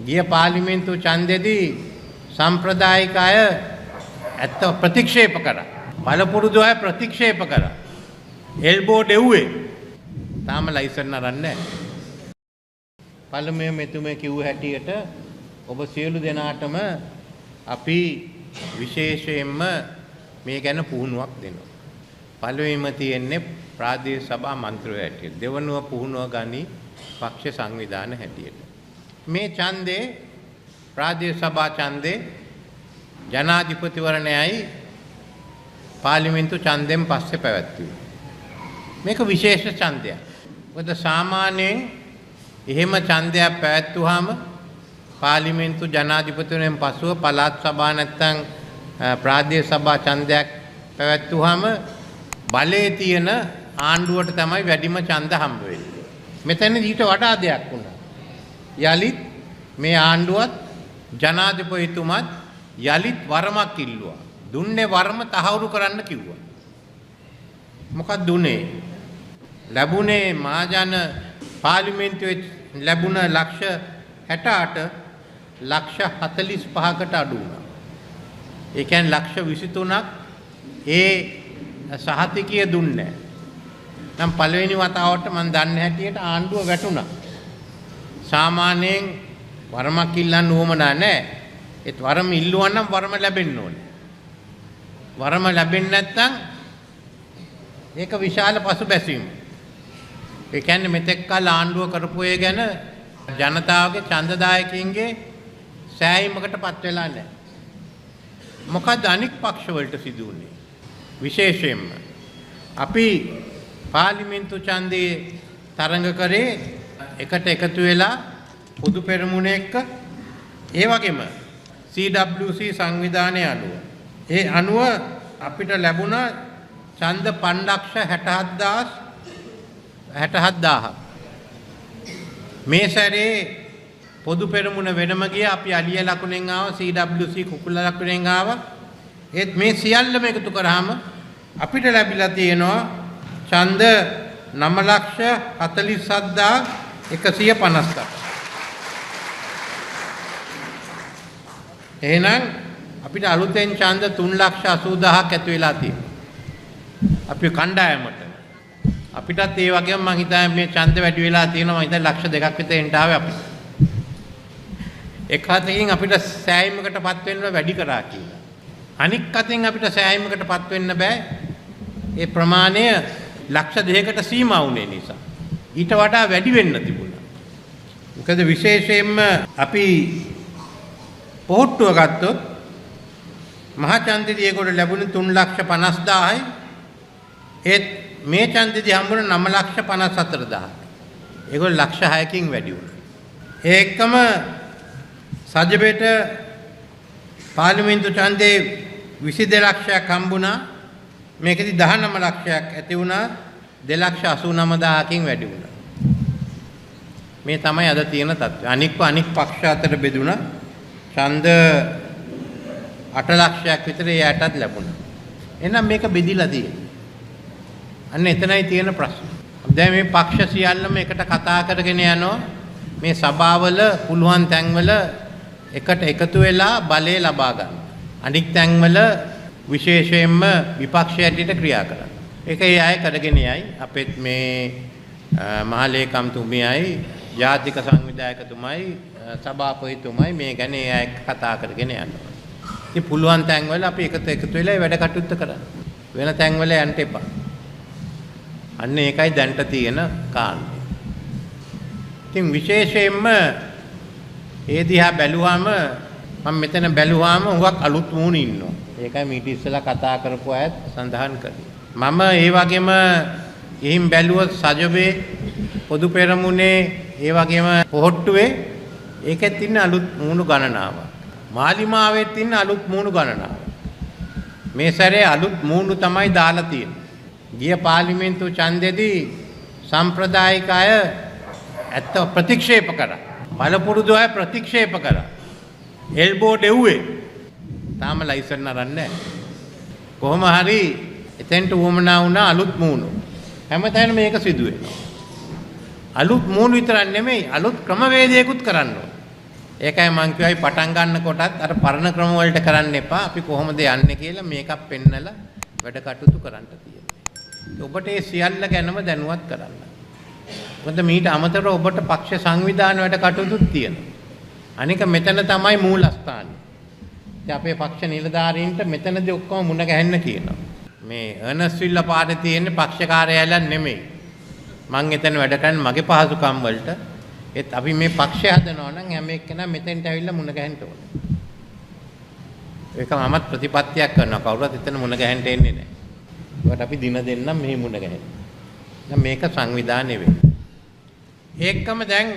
ගිය පාර්ලිමේන්තු ඡන්දෙදී සම්ප්‍රදායික අය ඇත්ත ප්‍රතික්ෂේප කරා. බලපුරුදු අය ප්‍රතික්ෂේප කරා. එල්බෝ දෙව්වේ. තාම ලයිසන් අරන් නැහැ. පළමුවෙන් මෙතුමේ කිව්ව හැටියට ඔබ සියලු දෙනාටම අපි විශේෂයෙන්ම මේ ගැන පුහුණුවක් දෙනවා. පළවෙනිම තියෙන්නේ ප්‍රාදේශ සභා මන්ත්‍රීවරු හැටියට. දෙවනුව පුහුණුව ගනි පක්ෂ සංවිධාන හැටියට. මේ ඡන්දේ ප්‍රාදේශ සභා ඡන්දේ ජනාධිපතිවරණයයි පාර්ලිමේන්තු ඡන්දෙන් පස්සේ පැවැත්වුවේ. මේක විශේෂ ඡන්දයක්. මොකද සාමාන්‍යයෙන් එහෙම ඡන්දයක් පැවැත්වුවාම පාර්ලිමේන්තු ජනාධිපතිවරණයෙන් පසුව පළාත් සභා නැත්තම් ප්‍රාදේශ සභා ඡන්දයක් පැවැත්වුවාම බලයේ තියෙන ආණ්ඩුවට තමයි වැඩිම ඡන්ද හම්බ වෙන්නේ. මෙතන ඊට වඩා දෙයක් වුණා. යලිත් මේ ආණ්ඩුවත් ජනාධිපතිතුමත් යලිත් වරමක් ඉල්ලුවා. දුන්නේ වරම තහවුරු කරන්න කිව්වා. මොකක්ද දුන්නේ? ලැබුණේ මහජන පාර්ලිමේන්තුවේ ලැබුණ ලක්ෂ 68 ලක්ෂ 45කට අඩු වුණා. ඒ කියන්නේ ලක්ෂ 23ක් ඒ සහතිකය දුන්නේ නැහැ. නම් පළවෙනි වතාවට මම දන්න හැටියට ආණ්ඩුව වැටුණා. සාමාන්‍යයෙන් වරමක් ඉල්ලන්න උවමනා නැහැ. ඒත් වරම ඉල්ලුවා නම් වරම ලැබෙන්න ඕනේ. වරම ලැබෙන්නේ නැත්නම් ඒක විශාල පසුබැසීමක්. ඒ කියන්නේ මෙතෙක් කල් ආණ්ඩුව කරපු ඒ ගැන ජනතාවගේ ඡන්දදායකයින්ගේ සෑහීමකටපත් වෙලා නැහැ. මොකද්ද අනික් පක්ෂ වලට සිදු වුනේ? විශේෂයෙන්ම අපි පාර්ලිමේන්තු ඡන්දේ තරඟ කරේ එකට එකතු වෙලා පොදු පෙරමුණ එක්ක, ඒ වගේම CWC සංවිධානය අනුව. ඒ අනුව අපිට ලැබුණ ඡන්ද 5,67,000. මේ සැරේ පොදු පෙරමුණ වෙනම ගියා. අපි අලිය ලකුණෙන් ආවා, CWC කුකුල ලකුණෙන් ආවා. ඒත් මේ සියල්ලම එකතු කරාම අපිට ලැබිලා තියෙනවා ඡන්ද 9,47,158. එහෙනම් අපිට අලුතෙන් ඡන්ද 3,80,000ක් ඇති වෙලා තියෙනවා. අපි කණ්ඩායමට. අපිටත් ඒ වගේම මං හිතන්නේ මේ ඡන්ද වැඩි වෙලා තියෙනවා. මං හිතන්නේ ලක්ෂ 2ක් විතර එන්න ආවේ අපිට. එක් අතකින් අපිට සෑහීමකටපත් වෙන්න වැඩි කරා කියලා. අනික් අතින් අපිට සෑහීමකටපත් වෙන්න බෑ. ඒ ප්‍රමාණය ලක්ෂ 2කට සීමා වුණේ නිසා. ඊට වඩා වැඩි වෙන්න තිබුණා. මොකද විශේෂයෙන්ම අපි පොහොට්ටුව ගත්තොත් මහා ඡන්දෙදී ඒගොල්ලෝ ලැබුණේ 3,50,000යි. ඒත් මේ ඡන්දෙදී හම්බුණ 9,54,000. ඒගොල්ලෝ ලක්ෂ 6කින් වැඩි වුණා. ඒ එක්කම සජබේට පාර්ලිමේන්තු ඡන්දේ 22 ලක්ෂයක් හම්බුණා. මේකෙදි 19 ලක්ෂයක් ඇති වුණා. 2,89,000කින් වැඩි වුණා. මේ තමයි අද තියෙන තත්ත්වය. අනික් පක්ෂ අතර බෙදුණා. ඡන්ද 8 ලක්ෂයක් විතර ඒ අයටත් ලැබුණා. එහෙනම් මේක බෙදිලා තියෙන්නේ. අන්න එතනයි තියෙන ප්‍රශ්න. දැන් මේ පක්ෂ සියල්ලම එකට කතා කරගෙන යනවා. මේ සභාවල පුළුවන් තැන්වල එකට එකතු වෙලා බලය ලබා ගන්න. අනික් තැන්වල විශේෂයෙන්ම විපක්ෂ හැටියට ක්‍රියා කරන්න. ඒක ඒ අය කරගෙන යයි. අපෙත් මේ මහලේකම්තුමියයි ජාතික සංවිධායකතුමයි සභාපතිතුමයි මේ ගැන ඒ අය කතා කරගෙන යනවා. ඉතින් පුළුවන් තැන්වල අපි එකට එකතු වෙලා වැඩ කටයුත්ත කරන්න. වෙන තැන්වල යන්න එපා. අන්න ඒකයි දැන්ට තියෙන කාරණේ. ඉතින් විශේෂයෙන්ම ඒ දිහා බැලුවාම මම මෙතන බැලුවාම හුඟක් අලුත් මූණ ඉන්නවා. ඒකයි මීට ඉස්සෙල්ලා කතා කරපු අයත් සඳහන් කළේ. මම ඒ වගේම ගිහින් බැලුවොත් සජබේ පොදු පෙරමුණේ ඒ වගේම පොහොට්ටුවේ ඒකෙත් ඉන්න අලුත් මූණු ගණනාවක්. මාලිමාවෙත් ඉන්න අලුත් මූණු ගණනාවක්. මේ සැරේ අලුත් මූණු තමයි දාලා තියෙන්නේ. ගිය පාර්ලිමේන්තු ඡන්දෙදී සම්ප්‍රදායික අය ඇත්ත ප්‍රතික්ෂේප කරා. බලපුරුදු අය ප්‍රතික්ෂේප කරා. එල්බෝ දෙව්වේ. තාම ලයිසන් අරන් නැහැ. කොහොම හරි එතෙන්ට උවමනා වුණා අලුත් මූණු. හැමතැනම මේක සිදු වෙනවා. අලුත් මූණු විතරක් නෙමෙයි අලුත් ක්‍රමවේදයකුත් කරන්න ඕන. ඒකයි මං කිව්වයි පටන් ගන්න කොටත් අර පරණ ක්‍රම වලට කරන්න එපා. අපි කොහොමද යන්නේ කියලා මේකක් පෙන්නලා වැඩ කටයුතු කරන්න තියෙනවා. ඔබට ඒ සියල්ල ගැනම දැනුවත් කරන්න. මොකද මීට අමතරව ඔබට පක්ෂ සංවිධාන වැඩ කටයුතුත් තියෙනවා. අනික මෙතන තමයි මූලස්ථානය. ඉතින් අපේ පක්ෂ නිලධාරීන්ට මෙතනදී ඔක්කොම මුණ ගැහෙන්න කියනවා. මේ අර්නස්විල්ල පාරේ තියෙන පක්ෂ කාර්යාලයක් නෙමෙයි. මං එතන වැඩ කරන්නේ මගේ පහසුකම් වලට. ඒත් අපි මේ පක්ෂය හදනවා නම් හැම එක්කෙනා මෙතෙන්ට ඇවිල්ලා මුණ ගැහෙන්න ඕනේ. ඒක මමත් ප්‍රතිපත්තියක් කරනවා. කවුරුත් එතන මුණ ගැහෙන්න එන්නේ නැහැ. ඒකට අපි දින දෙන්නම් මෙහි මුණ ගැහෙන්න. දැන් මේක සංවිධානය වෙන්නේ. ඒකම දැන්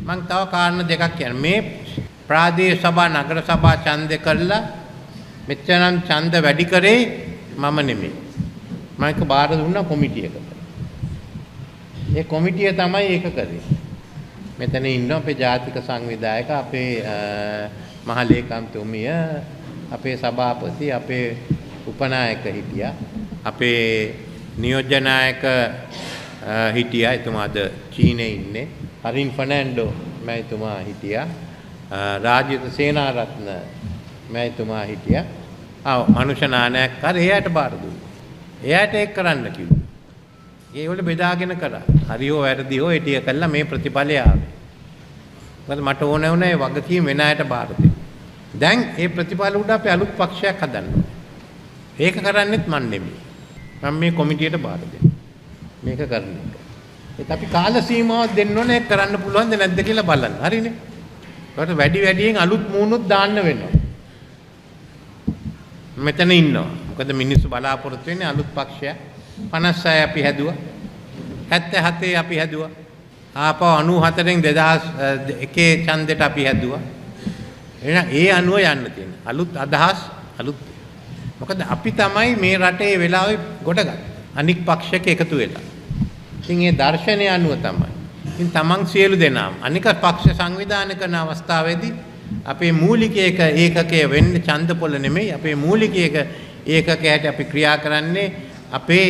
මං තව කාරණා දෙකක් කියන්න. මේ ප්‍රාදේශ සභා නගර සභා ඡන්දය කරලා මෙච්චරනම් ඡන්ද වැඩි කරේ මම නෙමෙයි. මම ඒක බාර දුන්නා කොමිටියකට. ඒ කොමිටිය තමයි ඒක කරේ. මෙතන ඉන්න අපේ ජාතික සංවිධායක, අපේ මහලේකම්තුමිය, අපේ සභාපති, අපේ උපනායක හිටියා, අපේ නියෝජ්‍ය නායක හිටියා, එතුමා අද චීනේ ඉන්නේ. හරින් ෆර්නැන්ඩෝ මැතිතුමා හිටියා. රාජිත සේනාරත්න මැතිතුමා හිටියා. ආ මනුෂ්‍ය නානයක්කාර එයාට බාර දුන්නා. එයාට ඒක කරන්න කිව්වා. ඒවල බෙදාගෙන කරා. හරි හෝ වැරදි හෝ ඒ ටික කළා මේ ප්‍රතිඵලය ආවේ. මොකද මට ඕන වුණා ඒ වගකීම් වෙන අයට බාර දෙන්න. දැන් ඒ ප්‍රතිඵල උඩ අපි අලුත් පක්ෂයක් හදන්න ඕනේ. ඒක කරන්නෙත් මන් නෙමෙයි. මම මේ කොමිටියට බාර දෙනවා. මේක කරන එක. ඒත් අපි කාල සීමාවක් දෙන්න ඕනේ ඒක කරන්න පුළුවන්ද නැද්ද කියලා බලන්න. හරිනේ. ඒකට වැඩි වැඩියෙන් අලුත් මූණුත් දාන්න වෙනවා. මෙතන ඉන්නවා. මොකද මිනිස්සු බලාපොරොත්තු වෙන්නේ අලුත් පක්ෂයක්. 56 අපි හැදුවා. 77 අපි හැදුවා. ආපහු 94න් 2001 ඡන්දෙට අපි හැදුවා. එහෙනම් ඒ අනුව යන්න තියෙනවා. අලුත් අදහස් අලුත්. මොකද අපි තමයි මේ රටේ වෙලාවේ ගොඩගත්තේ. අනික් පක්ෂයක එකතු වෙලා. ඉතින් ඒ දර්ශනය අනුව තමයි. ඉතින් තමන් සියලු දෙනාම අනික පක්ෂ සංවිධානය කරන අවස්ථාවේදී අපේ මූලික ඒකකය වෙන්නේ ඡන්ද පොළ නෙමෙයි. අපේ මූලික ඒකකයට අපි ක්‍රියා කරන්නේ අපේ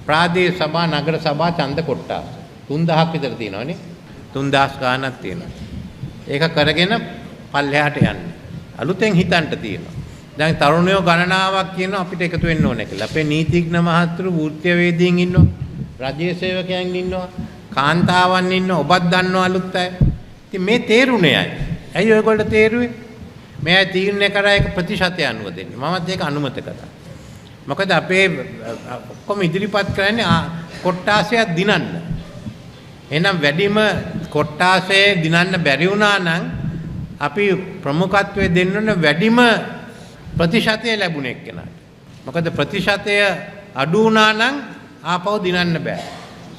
ප්‍රාදේශ සභා නගර සභා ඡන්ද කොට්ටාස 3000ක් විතර තියෙනවනේ. 3000 ගාණක් තියෙනවා. ඒක කරගෙන පල්ලෙහාට යන්න. අලුතෙන් හිතන්න තියෙනවා. දැන් තරුණයෝ ගණනාවක් කියනවා අපිට එකතු වෙන්න ඕනේ කියලා. අපේ නීතිඥ මහත්තුරු වෘත්තීයවේදීන් ඉන්නවා. රජයේ සේවකයන් ඉන්නවා. කාන්තාවන් ඉන්නවා. ඔබත් දන්නවා අලුත් අය. ඉතින් මේ තේරුනේ අය. ඇයි ඔයගොල්ලෝ තේරුවේ? මේ අය තීරණය කරා ඒක ප්‍රතිශතය අනුව දෙන්නේ. මමත් ඒක අනුමත කරා. මොකද අපේ ඔක්කොම ඉදිරිපත් කරන්නේ කොට්ටාසයක් දිනන්න. එහෙනම් වැඩිම කොට්ටාසය දිනන්න බැරි වුණා නම් අපි ප්‍රමුඛත්වය දෙන්න ඕන වැඩිම ප්‍රතිශතය ලැබුණ එක්කෙනාට. මොකද ප්‍රතිශතය අඩු වුණා නම් ආපහු දිනන්න බෑ.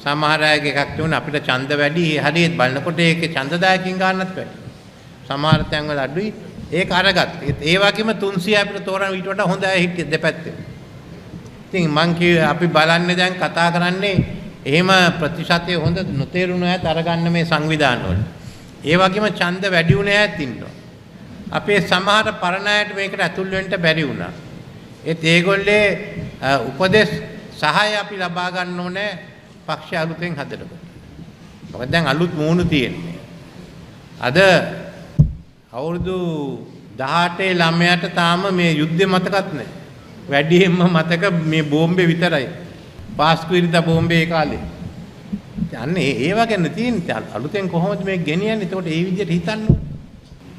සමහර අයගේ එකක් තිබුණා අපිට ඡන්ද වැඩි, හරියට බලනකොට ඒකේ ඡන්දදායකින් ගන්නත් වැඩි. සමහර තැන්වල අඩුයි. ඒක අරගත්තා. ඒ වගේම 300 අපිට තෝරන ඊට වඩා හොඳ අය හිටියේ දෙපැත්තේ. ඉතින් මං කිව්වේ අපි බලන්නේ දැන් කතා කරන්නේ එහෙම ප්‍රතිශතය හොඳ නොතේරුණු අයත් අරගන්න මේ සංවිධාන වල. ඒ වගේම ඡන්ද වැඩි වුණ අයත් ඉන්නවා. අපේ සමහර පරණ අයට මේකට ඇතුල් වෙන්න බැරි වුණා. ඒත් ඒගොල්ලේ උපදෙස් සහාය අපි ලබා ගන්න ඕනේ පක්ෂ අලුතෙන් හදනකොට. මොකද දැන් අලුත් මූණු තියෙන්නේ. අද අවුරුදු 18 ළමයාට තාම මේ යුද්ධය මතකත් නැහැ. වැඩියෙන්ම මතක මේ බෝම්බේ විතරයි. පාස්කු ඉරිදා බෝම්බේ ඒ කාලේ. අන්න ඒව ගැන තියෙන්නේ. අලුතෙන් කොහොමද මේක ගෙනියන්නේ? එතකොට ඒ විදිහට හිතන්න ඕනේ.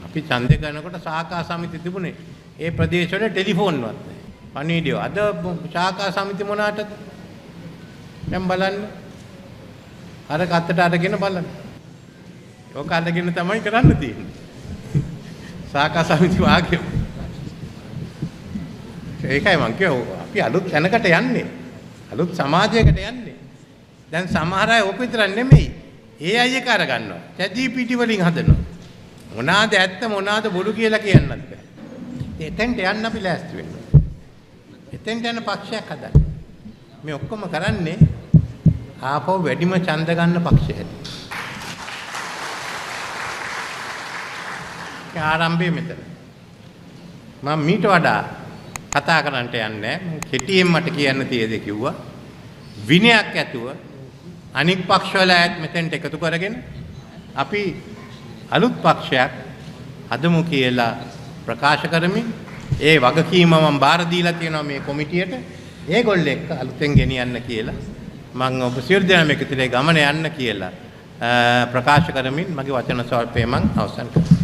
අපි ඡන්දය කරනකොට ශාඛා සමිති තිබුණේ. ඒ ප්‍රදේශවල ටෙලිෆෝන්වත් නැහැ. පණිවිඩය. අද ශාඛා සමිති මොනාටද? දැන් බලන්න. අර කත්තට අරගෙන බලන්න. ඔක අරගෙන තමයි කරන්න තියෙන්නේ. ශාඛා සමිති වාගේ. ඒකයි මං කිව්වේ අපි අලුත් තැනකට යන්නේ. අලුත් සමාජයකට යන්නේ. දැන් සමහර අය ඔක විතර නෙමෙයි. ඒ අය එක අර ගන්නවා. ChatGPT වලින් හදනවා. මොනවාද ඇත්ත මොනවාද බොරු කියලා කියන්නත් බෑ. එතෙන්ට යන්න අපි ලෑස්ති වෙන්න ඕනේ. එතෙන්ට යන පක්ෂයක් හදන්න. මේ ඔක්කොම කරන්නේ ආපහු වැඩිම ඡන්ද ගන්න පක්ෂය හැටියට. ඒක ආරම්භය මෙතන. මම මීට වඩා කතා කරන්නට යන්නේ නැහැ. මම කෙටියෙන් මට කියන්න තියෙදේ කිව්වා. විනයක් ඇතුව අනික් පක්ෂවල අයත් මෙතෙන්ට එකතු කරගෙන අපි අලුත් පක්ෂයක් හදමු කියලා ප්‍රකාශ කරමින් ඒ වගකීම මම බාර දීලා තියෙනවා මේ කොමිටියට. ඒගොල්ලෝ එක්ක අලුතෙන් ගෙනියන්න කියලා මම ඔබ සියලු දෙනාම එකතු වෙලා ගමන යන්න කියලා ප්‍රකාශ කරමින් මගේ වචන ස්වල්පය මම අවසන් කරනවා.